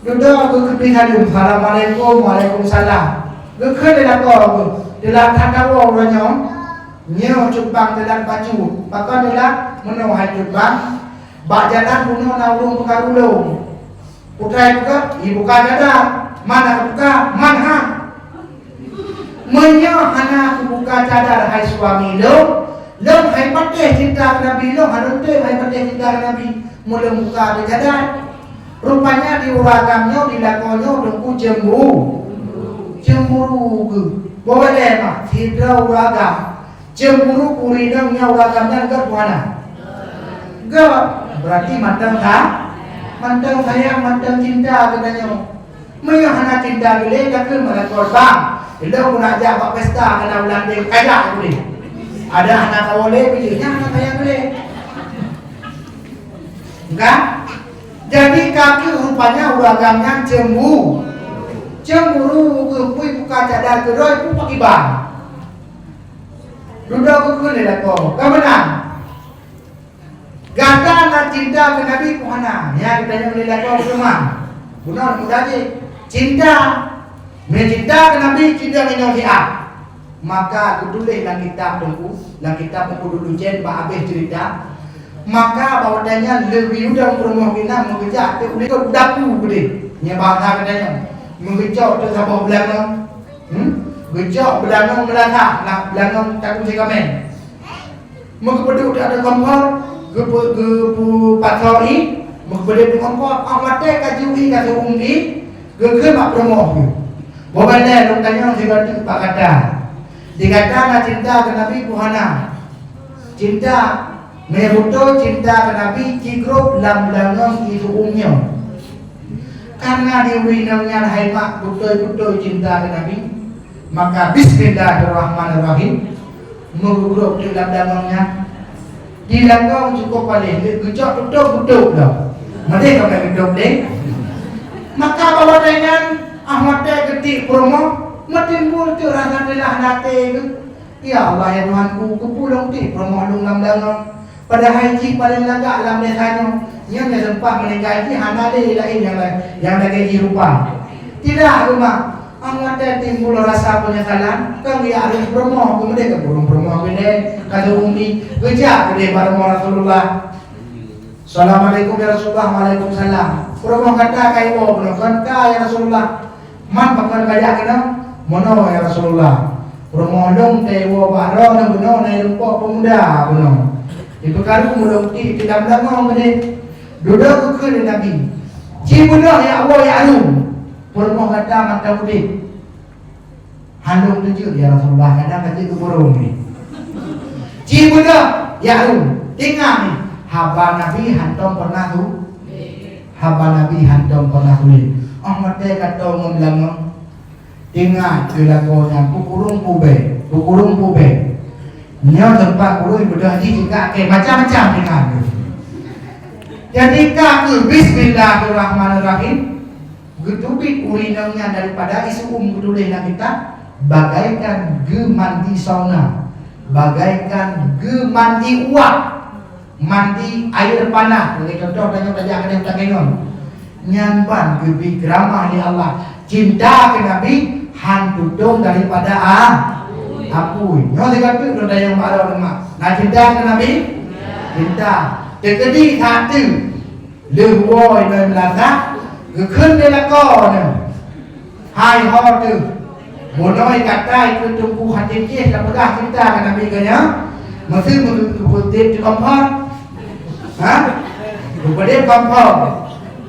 Dudoe geukeubri saleuem, "Assalamualaikum." "Waalaikumsalam." Geukheun lé lakoe geuh, "Teulat that tawoe uroe nyoe." "Nyoe Cut Bang teulat bacut." "Pakon teulat?" "Meunoe hai Cut Bang, bak jalan bunoe na ureueng peukaru lôn." Putra ibuka, ibuka cadar. Man na buka, man han. Meunyoe hana kubuka cadar hai suami lôn, lôn hai patéh cinta keu Nabi, lôn hana lôn tem hai patéh cinta keu Nabi, meulôn buka di cadar. Rupanya di ureueng agam nyoe, di lakoe nyoe teungku cembu-, cemburu geuh. Boleh mak, sidroe ureueng agam. Cemburu keu ureueng inong nyang ureueng agam nyan gèt buhana. Gèt, berarti mantong sa-, mantong sayang, mantong cinta geutanyoe. Meunyoe hana cinta geuh lé, takheun meulakoe bang. Ilong geunak jak bak pesta keu na ulang deh kajak geuh lé. Ada hana kawoe lé, bijéh nyan hana sayang geuh lé. Kan? Jadi ka keuh rupanya ureueng agam nyan cembu-, cemburu geuh, pui buka cadar keudroe, pui pakriban. Dudoe geukheun lé lakoe, "Ka meunan, gata na cinta keu Nabi peue hana?" Nyan geutanyong lé lakoe, "Beutôi man." Bunoe muda jih, "Cinta. Meucinta keu Nabi, cidong inong siat." Maka geutuléh lam kitab teungku, lam kitab Uqudul Lucen bak habéh ceurita. Maka bak watèe nyan Leubie Udang peurumoh geuh na meugeujak teuk u likot u dapu geudeh. Nyan bahasa geutanyoe, meugeucok teuk saboh beulangong. Hmm? Geucok beulangong meulasah, na beulangong takue sikamé. Meugeupeuduek di ateueh kompor, geupeu-, geupeupasoe ié, meugeupeuduek di kompor, 'oh watèe ka jiôh ié ka seu-uem ié, geukheun bak peurumoh geuh, "Boh bandée lôn tanyong sigoe teuk bak gata. Di gata na cinta keu Nabi peue hana?" Cinta, meunyoe beutôi cinta keu Nabi, cigrôp lam beulangong ié seu-uem nyoe. Karena di ureueng inong nyan hai mak beutôi-beutôi cinta keu Nabi, maka bismillahirrahmanirrahim, meugeugrôp teuk lam beulangong nyan. Di langkong cukôp paléh, geucok tutôp, tutôp lom. Meudeh ka geutup lé. Maka bak watèe nyan, 'oh watèe geutiek peurumoh, meutimbul teuk rasa teulah lam até geuh. "Ya Allah, ya Tuhanku, keupeue lôn tiek peurumoh lôn lam beulangong? Padahai jih paleng lagak lam desa nyoe. Nyoe nyang seumpat meuninggai jih hana lé laén nyang la-, nyang lagèe jih rupa." Tidak, geuh mak. 'Oh watèe timbul rasa peunyesalan, ka geujak rhung peurumoh, geumeudeh keu ureueng peurumoh geuh lé, ka geuhumi, geujak keudeh bak rumoh Rasulullah. "Assalamualaikum ya Rasulullah." "Waalaikumsalam." "Peurumoh gata ka iwoe bunoe?" "Kon ka ya Rasulullah." "Man pakon kajak keunoe?" "Meunoe ya Rasulullah. Peurumoh lôn teuwoe bak droeneuh bunoe na lumpok peumuda bunoe. Jipeukaru meulôn tiek di lam beulangong geudeh." Dudoe geukheun lé Nabi, "Ci beudôh jak woe jak rhung. Peurumoh gata mantong udeb." "Hana lôn teujeuet ya Rasulullah, kadang ka jeuet keu burông nyoe." "Ci beudôh jak rhung, teuingat nyoe, haba Nabi hantom peureunah su-, haba Nabi hantom peureunah sulet. 'Oh watèe ka toe ngon beulangong, teuingat keu lakoe nyan, peukurong pubèe, peukurong pubèe. Nyoe teumpat ureueng beudôh jih jikak kèe macam-macam teuingat keu." Jadi ka keuh bismillahirrahmanirrahim. Geuteubiet ureueng inong nyan daripada ié seu-uem, geutuléh lam kitab, bagaikan geumandi sauna, bagaikan geumandi uap, mandi air panas. Lagèe contoh tanyoe tajak keudeh Takengon. Nyan ban geubri geuramah lé Allah. Cinta keu Nabi han tutong daripada a-, apui. Nyoe sigoe teuk lôn tanyong bak droeneuh mak. Na cinta keu Nabi? Cinta. Teukeudi saát teuk. Lheueh woe inong meulasah, geukheun lé lakoe nyan, "Hai ho teuh, bunoe gata keu Teungku Hatim jih tapeugah cinta keu Nabi geuh nyoe, meuseu meugeupeudeb di kompor, Ha? Geupeudeh pom-pom.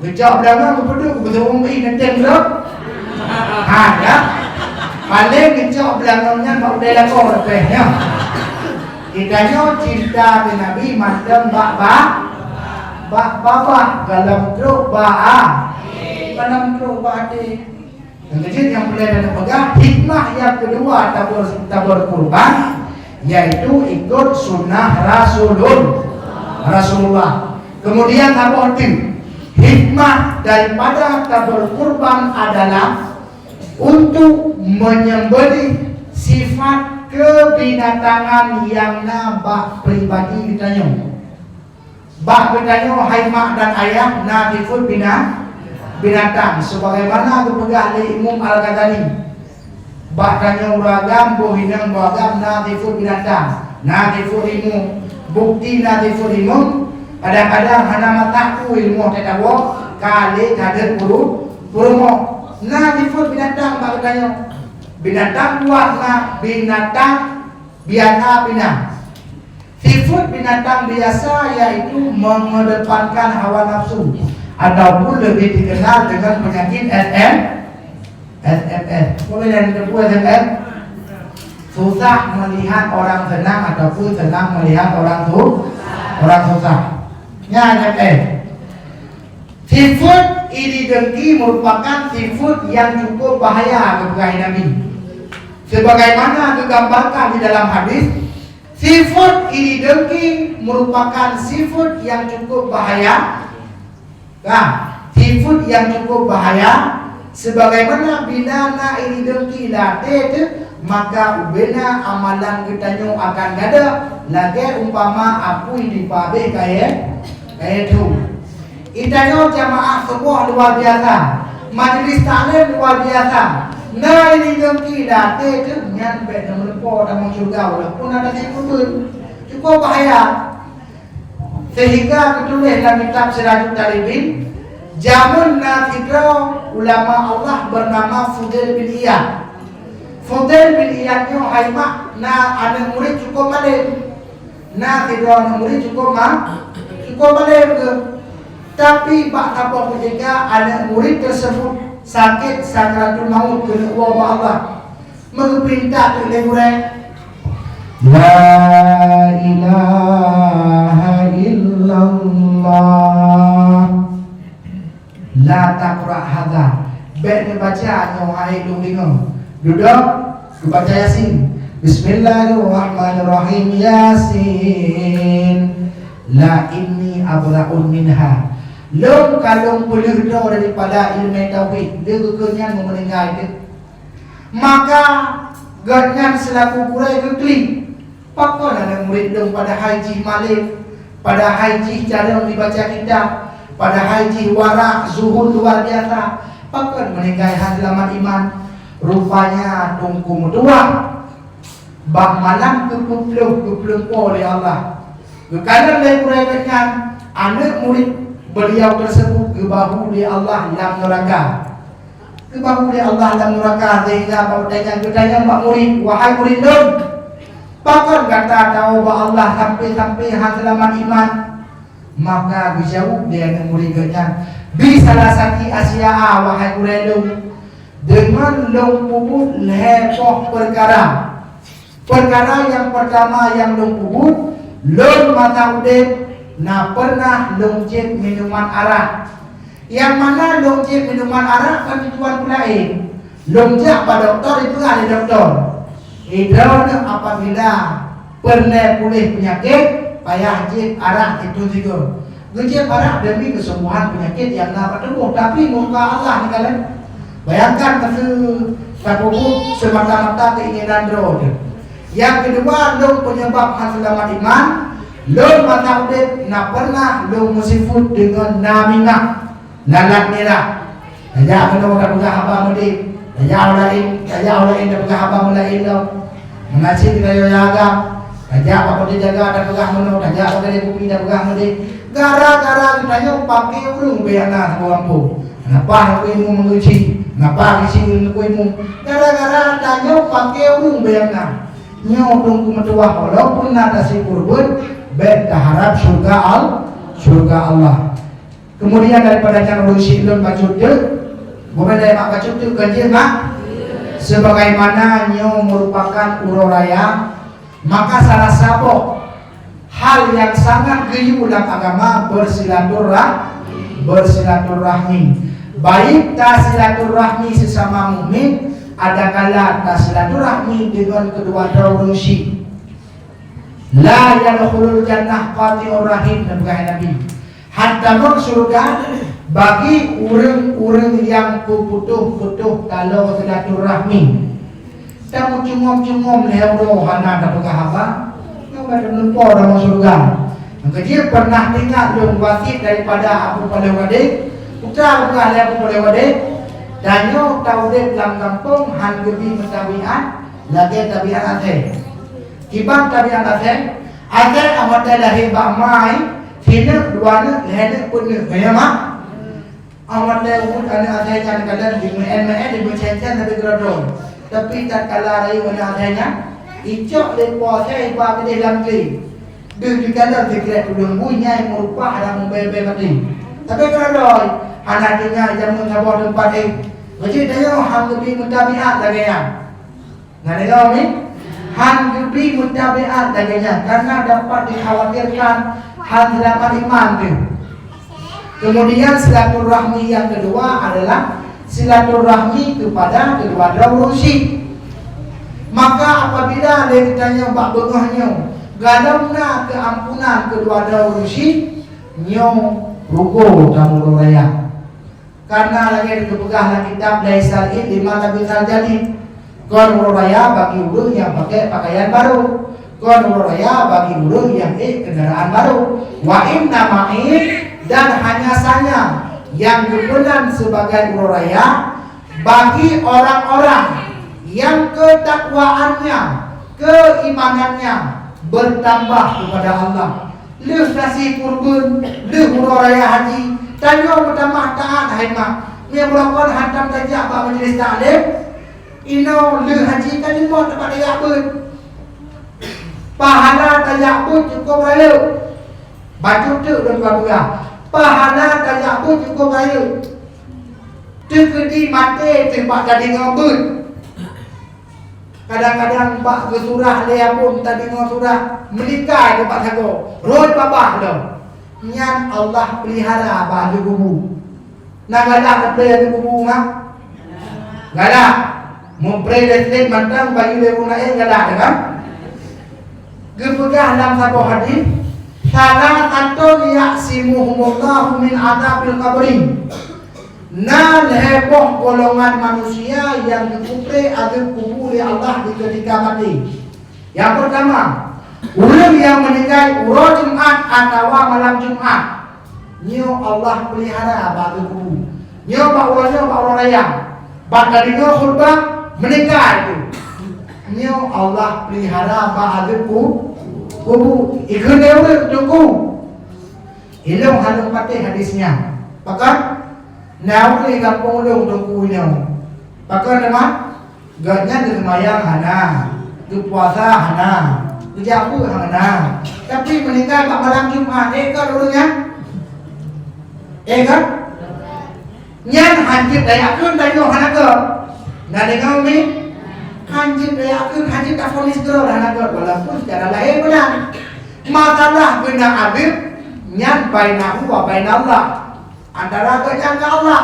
Geucok beulangong, geupeuduk, geupeuduk, geupeuduk, geupeuduk. Ha, ya? Paléng geucok beulangong nyan bak udée lakoe leupeh nyan. Geutanyoe cinta keu Nabi mantong bak, bak, bak babah, gohlom trok bak, a, gohlom trok bak até. Nyang keujeuet nyang peureulée tapeugah, hikmah nyang keudua tabor, tabor kurban, yaitu ikot sunnah Rasulul-, Rasulullah. Kemudian saboh teuk, hikmah daripada tabor kurban adalah untuk menyembelih sifat kebinatangan nyang na bak pribadi geutanyoe. Bak geutanyoe hai mak dan ayah na sifeuet bina-, binatang, sebagaimana geupeugah lé Imam Al-Ghazali. Bak tanyoe ureueng agam, boh inong boh agam na sifeuet binatang, na sifeuet limong. Bukti na sifeuet limong, kadang-kadang hana masak pun ilmu teutabok, ka lé ka deuek puru-, peurumoh. Na sifeuet binatang bak geutanyoe. Binatang buah na, binatang biasa pih na. Sifeuet binatang biasa yaitu mengedepankan hawa nafsu ataupun lebih dikenal dengan penyakit S M, S M S. Apa beda dengan S M S? Susah melihat orang senang ataupun senang melihat orang su-, orang susah. Nyan S M S. Sifeuet iri dengki merupakan sifeuet yang cukup bahaya, geupeugah Nabi. Sebagaimana geugambarkan di dalam hadis, sifeuet iri dengki merupakan sifeuet yang cukup bahaya. Nah, sifeuet yang cukup bahaya, sebagaimana bila na iri dengki lam até teuh, maka ubena amalan geutanyoe akan gadôh, lagée umpama apui dipabeh kayée, kayée thu. Geutanyoe jamaah suboh luar biasa, majelis taklim luar biasa. Na iri dengki lam até teuh, nyan bék neumeurumpok tamong syeuruga walaupun na sifeuet. Cukup bahaya. Sehingga geutuléh lam kitab Sirajut Talibin, jameun na sidroe ulama Allah bernama Fudail bin Iyad. Fudail bin Iyad nyoe hai mak na aneuëk murit cukup malem. Na sidroe aneuëk murit cukup ma-, cukup malem geuh. Tapi bak saboh keutika aneuëk murit tersebut sakét sakratul maut keuneuk woe bak Allah. Meugeupeuintat lé gurée, "La ilaha illallah. La taqra hadza." Bék neubaca nyoe hai lôn deungoe. Dudoe, geubaca Yasin. Bismillahirrahmanirrahim. Yasin. La inni abra'un minha. Lôn ka lôn peuleueh droe daripada ileumé tauhid. Lé geukheun nyan meuninggai teuh. Maka gobnyan seulaku gurée geuklik, "Pakon aneuëk murit lôn padahai jih malem, padahai jih jareueng jibaca kitab, padahai jih warak zuhud luar biasa, pakon meuninggai hana seulamat iman?" Rupanya Teungku meutuwah bak malam keupeuploh geupeuleumpo lé Allah. Geukalon lé gurée gobnyan, aneuëk murit beliau tersebut geubahu lé Allah lam neuraka. Geubahu lé Allah lam neuraka sehingga bak watée nyan geutanyong bak murit, "Wahai murit lôn, pakon gata tawoe bak Allah sampoe-sampoe hana seulamat iman?" Maka geujaweueb lé aneuëk murit geuh nyan, "Bi salasati asya'a, wahai gurée lôn, deungon lôn peubuet lhée boh peukara." Peukara nyang peurtama nyang lôn peubuet, lôn masa udeb na pernah lôn jieb minuman arak. Nyang mana lôn jieb minuman arak kon tujuan peulaén. Lôn jak bak dokto, jipeugah lé dokto, "Droeneuh apabila peureulée puléh peunyakét, payah jieb arak situ sigoe." Geujieb arak demi keuseubuhan peunyakét nyang na bak tuboh, tapi murka Allah neukalon. Bayangkan meuseu tapeubuet seumata-mata keinginan droe teuh. Nyang keudua, lôn peunyeubab hana seulamat iman, lôn masa udeb na pernah lôn meusifeuet deungon namimah, lalat mirah. Tajak keunoe tapeugah haba meudeh, tajak u laén, tajak u laén tapeugah haba meulaén lom. Meunaséh geutanyoe jaga, tajak bak peuti jaga tapeugah meunoe, tajak bak gadée bumi tapeugah meudeh. Gara-gara geutanyoe paké ureuëng beu nyang na saboh gampông. Hana paih takeu imeum meungeuci, hana paih geuci ureuëng takeu imeum. Gara-gara tanyoe paké ureuëng beu nyang na. Nyoe Teungku meutuwah, walaupun na tasie peubuet, bék taharab syeuruga Al-, syurga Allah. Kemudian daripada nyan ureuëng syiek lôn bacut teuk, bukan dari mak bacut teuk kan jih mak? Sebagaimana nyoe merupakan uroe raya, maka salah saboh hal yang sangat geuyue lam agama bersilaturah-, bersilaturahmi. Baik tasilaturahmi sesama mukmin, adakala tasilaturahmi dengan kedua droe ureuëng syiek. La yadkhulul jannah qati'ur rahim, neupeugah Nabi. Hana tamong syurga bagi ureuëng-ureuëng nyang peuputôh-putôh taloe silaturahmi. Tameucungom-cungom lhée uroe hana tapeugah haba, nyoe ka teumeupo tamong syurga. Nyang keujeuet pernah teuingat lôn wasiet daripada Abu Paleh Wadek, putra peugah lé Abu Paleh Wadek, tanyoe taudeb lam gampông han geubi meutabiat lagée tabiat asée. Kiban tabiat asée, asée awai lahé bak ma, sineuk, dua neuk, lhée neuk, peuet neuk, ya mak? Awai umu aneuëk asée nyan kadang jimeu'én-meu'én, jimeucén-cén, tapi keudroe. Tapi tatkala rayeuk aneuëk asée nyan, icok lé po asée iba keudeh lam glé. Deuh jikadang sikrek tuleueng bui nyang meurupah dan meubée-bée maté. Tapi keudroe, hana tinggai jameun saboh teumpat éh. Meujeuet tanyoe han geubi meutabiat lagée nyan. Na deungoe mi? Han geubi meutabiat lagée nyan, karena dapat dikhawatirkan han seulamat iman teuh. Kemudian silaturahmi yang kedua adalah silaturahmi kepada kedua droe ureuëng syiek. Maka apabila lé geutanyoe bak beungoh nyoe galom na keuampunan kedua droe ureuëng syiek, nyoe rugoe tamuroe raya. Karena lagée geupeugah lam kitab Laisal Id Liman Labisal Jadid, kon uroe raya bagi ureuëng nyang pakai pakaian baru, kon uroe raya bagi ureuëng nyang ék kendaraan baru. Wa innama id, dan hanya saja yang geupeunan sebagai uroe raya bagi orang-orang yang ketakwaannya, keimanannya bertambah kepada Allah. Lheueh nasi kurban, lheueh uroe raya haji, tanyoe meutamah taat hai mak. Meunyoe beurokon hantom tajak bak majelis taklim, inoe lheueh haji ka jimeuet teumpat tajak beuet. Pahala tajak beuet cukup rayeuk. Bacut teuk lôn peugah, pahala tajak beuet cukup rayeuk. Teukeudi maté teuh bak tadeungoe beuet. Kadang-kadang bak geusurah lé apui tadeungoe surah, meuninggai teumpat sagoe, rhot babah lom. Nyan Allah peulihara bak ateueh kubu. Na galak tapreh ateueh kubu, mak? Galak. Mupreh lé sét mantong bayeue lé ureuëng laén galak, kan? Geupeugah lam saboh hadis, "Salasatun ya'simuhumullahu min adzabil qabri." Na lhée boh golongan manusia nyang geukupreh azeueb kubu lé Allah di keutika maté. Nyang peurtama, ureuëng nyang meuninggai uroe Jumat atawa malam Jumat, nyoe Allah peulihara bak azeueb kubu. Nyoe bak uroe nyoe bak uroe raya, bak tadeungoe khutbah meuninggai tu, nyoe Allah peulihara bak azeueb ku-, kubu. Ikheun lé ureuëng teungku, ilong hana patéh hadis nyan. Pakon? Na ureuëng gampông ulông teungku nyoe. Pakon teuma? Gobnyan geuseumayang hana, geupuasa hana, geujak beuet hana. Tapi meuninggai bak malam Jumat, éh kon ureuëng nyan? Éh kon? Nyan hanjeuet tayakon tanyoe hana gét. Na deungoe mi? Hanjeuet tayakon, hanjeuet tafonis droe hana gét, walaupun secara lahé meunan. Masalah keu na azeueb nyan bainahu wa bainallah. Antara gobnyan ngon Allah.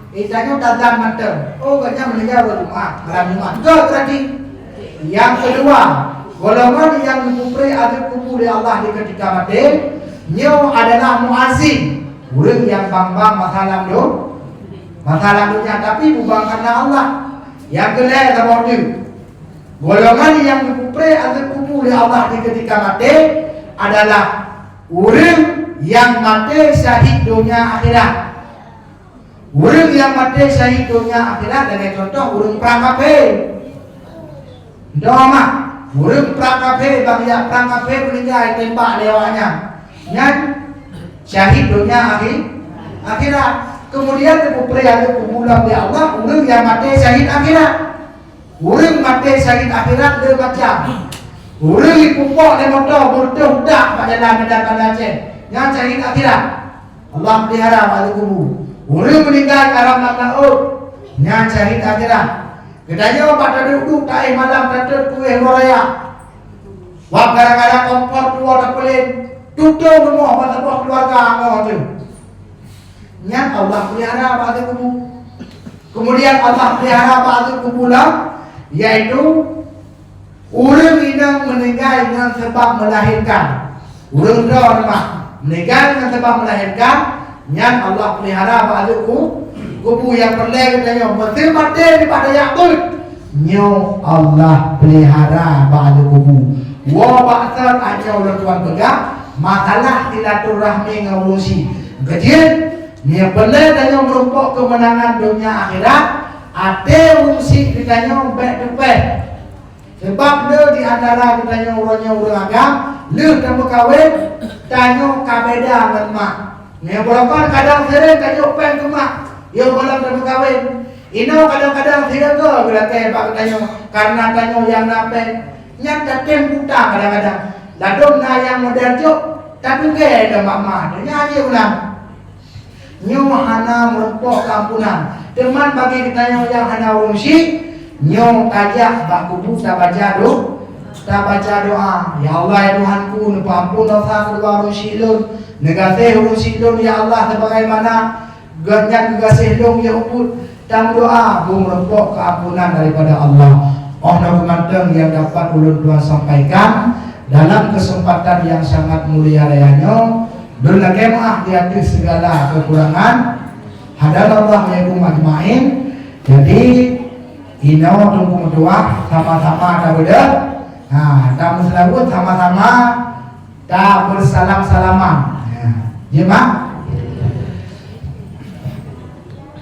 Geutanyoe tazan mantong. Oh, gobnyan meuninggai uroe Jumat, malam Jumat. Gét berarti. Nyang keudua, golongan nyang geukupreh azeueb kubu lé Allah di keutika maté, nyoe adalah muazzin, ureuëng nyang bang-bang masa lam do-, masa lam donya, tapi bubang karena Allah. Nyang keulhée saboh teuk, golongan nyang geukupreh azeueb kubu lé Allah di keutika maté adalah ureuëng nyang maté syahid donya akhirat. Ureuëng nyang maté syahid donya akhirat lagée contoh ureuëng prang kafé. Ndoh mak, ureuëng prang kafé, bak jak prang kafé meuninggai tembak lé awaknyan. Nyan syahid donya akhi-, akhirat. Kemudian geukupreh azeueb kubu lom lé Allah ureuëng nyang maté syahid akhirat. Ureuëng maté syahid akhirat le macam. Ureuëng jipukok lé moto beureutoh dak bak jalan Medan Banda Aceh. Nyan syahid akhirat. Allah pelihara bak kubu. Ureuëng meuninggai karab lam laôt, nyan syahid akhirat. Geutanyoe bak taduek-duek taéh malam tatot kuéh raya. Wab gara-gara kompor tuwoe tapeulen, tutong rumoh bak saboh keuluwarga angoh teuh. Nyan Allah pelihara bak kubu. Kemudian Allah pelihara bak kubu lah, yaitu ureuëng inong meuninggai ngon sabab melahirkan. Ureuëng droe mak meuninggai ngon sabab melahirkan, nyan Allah pelihara bak ku-, kubu nyang peureulée geutanyoe. Meusé maté nibak tajak beuet, nyoe Allah pelihara bak kubu. Woe bak thon, nyoe ulôn tuan peugah, masalah silaturahmi ngon ureuëng syiek. Keujeuet, nyoe peureulée tanyoe meurumpok keumeunangan donya akhirat, até ureuëng syiek geutanyoe bék teupéh. Sabab le di antara geutanyoe uroe nyoe ureuëng agam, lheueh tameukawen, tanyoe ka beda ngon mak. Nyoe barokon kadang sering tanyoe péng keu mak, yoh gohlom tameukawen. Inoe kadang-kadang sireuga geulakée bak geutanyoe, kareuna tanyoe nyang na péng. Nyan tatem buta kadang-kadang. Ladôm na nyang model jok, tatugée lom bak mak, nyan jeuet ulang. Nyoe hana meurumpok keuampunan. Teuma bagi geutanyoe nyang hana ureuëng syiek, nyoe tajak bak kubu tabaca do-, tabaca doa. "Ya Allah, ya Tuhanku, neupeuampon dosa keudua ureuëng syiek lôn. Neugaséh ureuëng syiek lôn, ya Allah, sebagaimana gobnyan geugaséh lôn nyang ubit." Tameudoa, beumeurumpok keuampunan daripada Allah. Oh, nyoe mantong nyang dapat ulôn tuan sampaikan dalam kesempatan yang sangat mulia raya nyoe. Lôn lakée meuáh di ateueh segala kekurangan. Hadanallahu wa iyyakum ajmain. Jadi, inoe Teungku meutuah, sama-sama tabeudôh. Ha, tameuseulaweuet sama-sama, tabersalam-salaman. Ya. Ya, Mak?